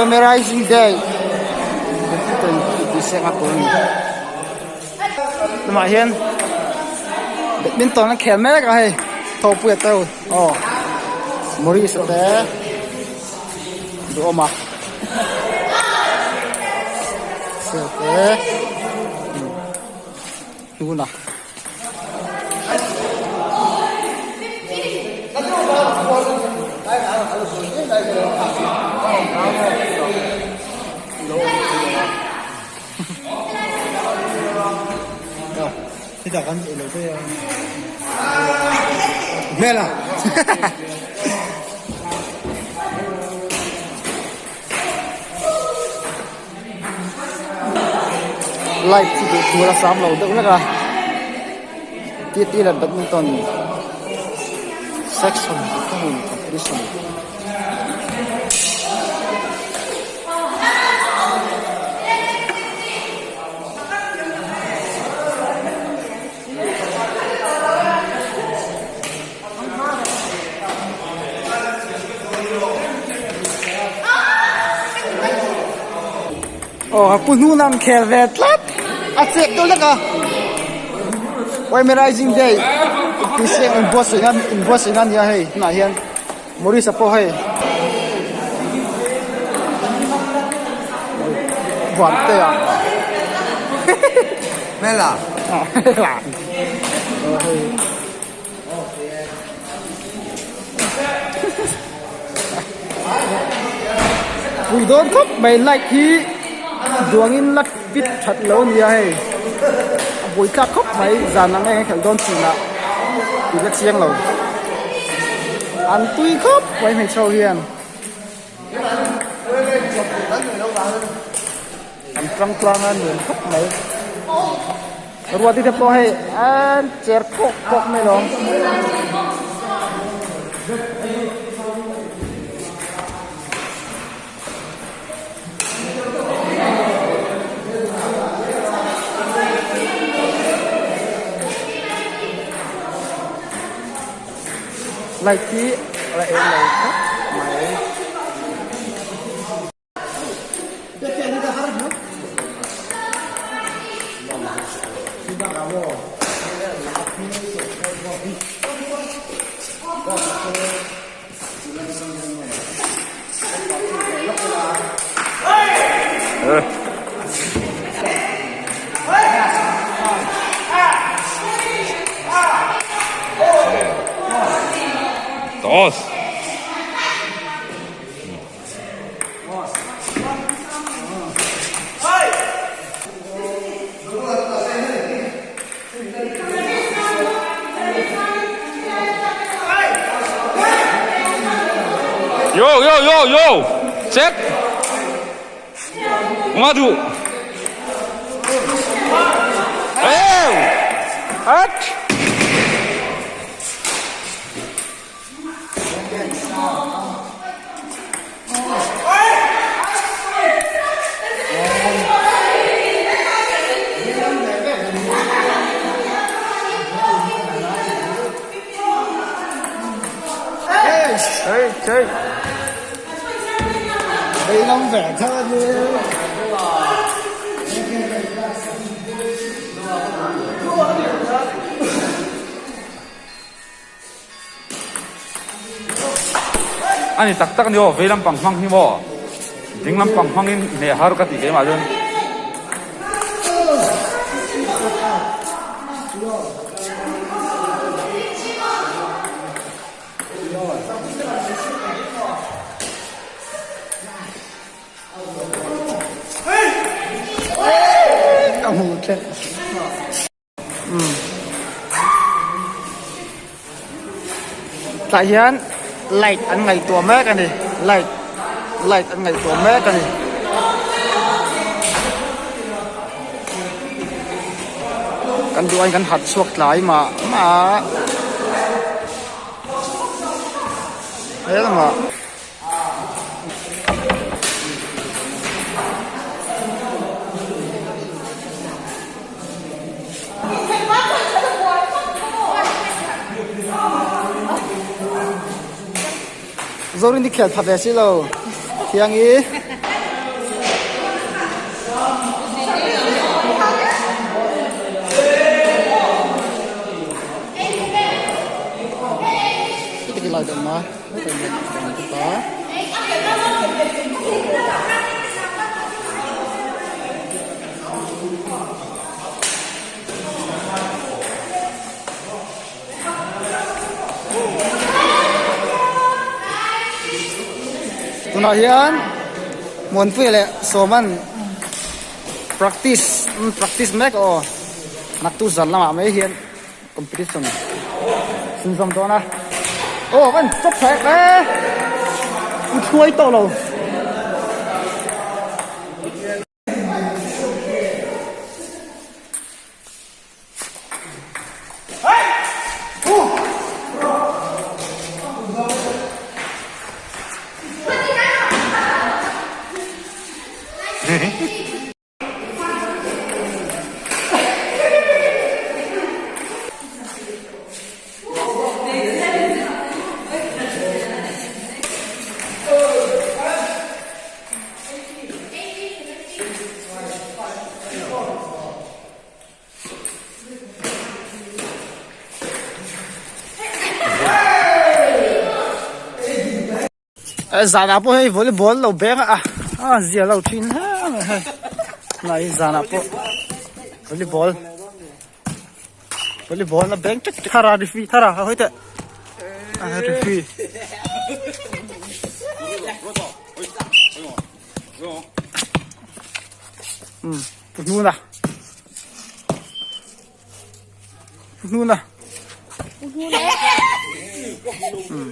Commemorizing Day Badminton intihsiak a tur a ni. Lamah hian badminton an khel mek a hei thawhpuia te aw Maurice a te duhawm a sir te hnuna. Light chu duh tur a sam lo deuh hlek a titi leh badminton section competition. Aw pu hnun an khel ve tlat a chek deuh hlek a Womerizing day tih siak inbuatsaih nan inbuatsaih nan a ni a hei tunah hian Maurice a pawh hei Buan te ah Hmela Hmela aw hei Pui dawn khawp mai light hi duangin la fit that lo a nia hei a buai tlak khawp mai zan ang eng khelh dawn thin ah tih la chiang lo an tui khawp mai hmeichhe ho hian an tang tlang a nuam khawp mai ruati te pawh hei an cher kawk kawk mai alawm. Light hi a eng lo khawp mai. Dos. Yo yo yo yo. Check. Madu. Ew. At. A ni tak tak a ni aw vei lampang hmang hi maw ding lampang hmangin hneh har ka ti keimah chuan. Tah hian light an ngaihtuah mek a ni light light an ngaihtuah mek a ni. Kan duh aiin kan harh chhuak tlai mah mah a he lamah. Zorin i khel pha ve si lo thiang i. a hetah hian a awm bawk a. Tunah hian Muanpuia leh Sawman practice an practice mek aw naktuk zan lamah mai hian competition chhunzawm dawn a aw kan chawp tha e u thuai tawh lo. Zanah pawh hei volleyball lo beng a a zia lo thin hle mai hei tunah hi zanah pawh volleyball volleyball a beng tek tek thara referee thara a hawi teh a referee. Um pu hnuna pu hnuna um.